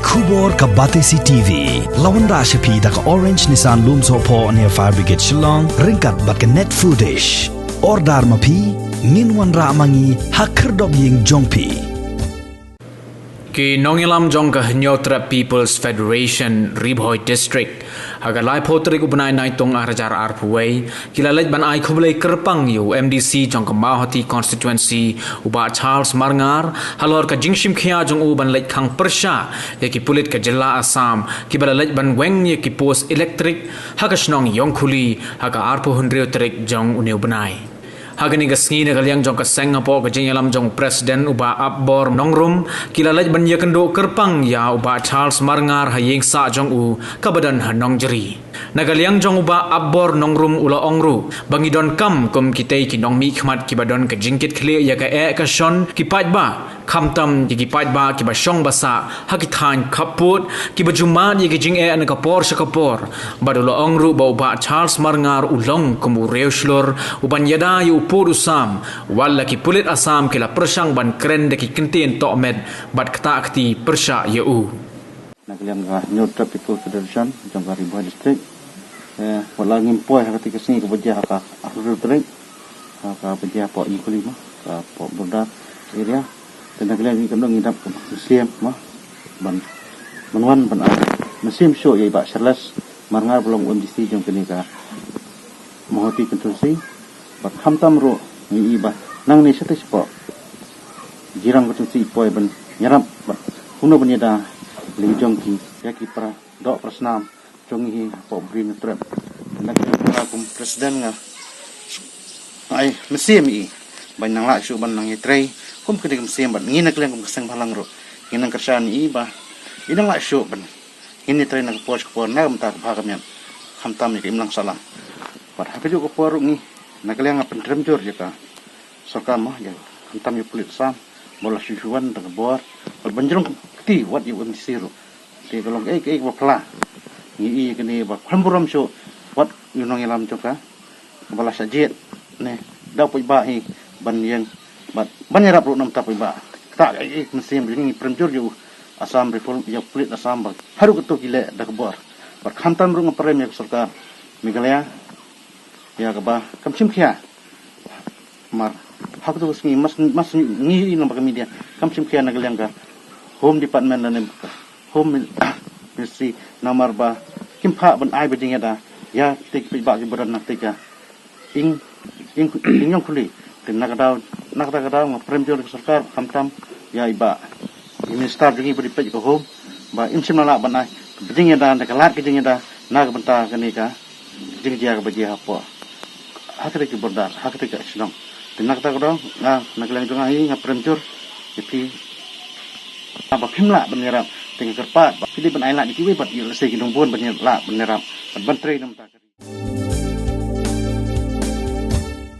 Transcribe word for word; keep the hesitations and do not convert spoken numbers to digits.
Khubor ka Batesi T V. La wanrah sha phi da ka Orange Nissan Lumsohphoh near Fire Brigade Shillong, ryngkat bad ka Net Foodish. Order ma phi, ngin wanrah ma ngi ha khyrdop ïing jong phi. Ki nongïalam jong ka Hynñiewtrep People's Federation Ri Bhoi District, ha ka laiphew tarik u bnai Naitung ar hajar arphew wei, ki la leit ban ai khublei kyrpang ïa u M D C jong ka Mawhati Constituency, u Bah Charles Marngar, halor ka jingshim khia jong u ban leit khang pyrshah ïa ki pulit ka jylla Assam, kiba la leit ban weng ïa ki post elektrik ha ka shnong Ïongkhuli, ha ka arphew hynriew tarik jong une u bnai. Ha kane ka sngi, na ka liang jong ka seng hapoh ka jingïalam jong u President u Bah Apbor Nongrum, ki la leit ban ïakynduh kyrpang ïa u Bah Charles Marngar ha ïing sah jong u kaba don ha Nongjri. Na ka liang jong u Bah Apbor Nongrum u la ong ruh ba ngi donkam kum kitei ki nongmihkhmat kiba don ka jingkitkhlieh ïa ka eh ka shon ki paidbah, khamtam ïa ki paidbah kiba shong ba sah ha ki thaiñ khappud, kiba ju mad ïa ki jingeh na ka por sha ka por. Bad u la ong ruh ba u Bah Charles Marngar u long kum u riewshlur uban ïada ïa u pud u sam, wat la ki pulit Assam ki la pyrshang ban kren da ki kyntien tohmet bad ktah kti pyrshah ïa u. Na ka liang ka Hynñiewtrep People Federation jong ka Ri Bhoi District, eh, wat la ngim poi ha katei ka sngi kaba jia ha ka arphew hynriew tarik, ha kaba jia hapoh Ïongkhuli mo, hapoh border area. Te na ka liang ngi kynduh ngi dap ka mynsiem mo, ban, ban wan ban ai mynsiem shuh ïa i Bah Charles Marngar ba long u M D C jong kane ka Mawhati Constituency. Bad khamtam ruh ngi i ba nangne shatei shapoh Jirang Constituency i poi ban ïarap bad kumno ban ïada lynti jong ki ïa ki para doh para snam jong ngi hapoh Bri Hynñiewtrep. Na ka liang nga kum President nga ai mynsiem ïa i ba nang lah shuh ban nang ïatrei kum kane ka mynsiem, bad ngi na ka liang kum ka seng bhalang ruh ngi nang kyrshan ïa i ba i nang lah shuh ban ngin ïatrei na ka por sha ka por, na ka bynta ka bha ka miat, khamtam ïa ka imlang sahlang. Bad ha kajuh ka por ruh ngi na ka liang nga pyntrem jur ïa ka sorkar mo, ïa khamtam ïa u pulit Assam ba la shu shu wan da ka bor bad ban jrong kti wat ïa u M D C ruh. Te ka long kaei kaei kaba phylla. Ngi i ïa kane ba khlem burom shuh, wat ïa u nongïalam jong ka ba la shah jied ne da u paidbah hi ban ïeng bad ban ïarap ruh na ka bynta paidbah. Ktah kaei kaei ka mynsiem, ngi pyntrem jur ïa u Assam Rifle, ïa u pulit Assam ba haduh katto ki leh da ka bor. Bad khamtam ruh nga pyntrem ïa ka sorkar Meghalaya ïa kaba kam shim khia. Namar ha katto ka sngi mas, mas ngi i na ka media kam shim khia na ka liang ka Home Department lane ka Home Min-, Ministry, namar ba kim phah ban ai ba jingïada ïa katei ki paidbah kiba don na katei ka Ïong, Ïong, Ïong Ïongkhuli. Te na ka daw, na kata ka daw nga pyntrem jur ïa ka sorkar, khamtam ïa i Bah i Minister jong ngi ba dei peit ïa ka Home, ba im shym la lah ban ai ba jingïada, da ka lad ka jingïada na ka bynta kane ka jingjia kaba jia hapoh ha katei ka border, ha katei ka shnong. Te na kata ka daw nga na ka liang jong nga hi nga pyntrem jur ïa phi ba phim lah ban ïarap. Te nga kyrpad ba phi dei ban ai lad ïa kiwei bad ïa lehse ki nongbun ban ïa lah ban ïarap bad ban trei na ka bynta ka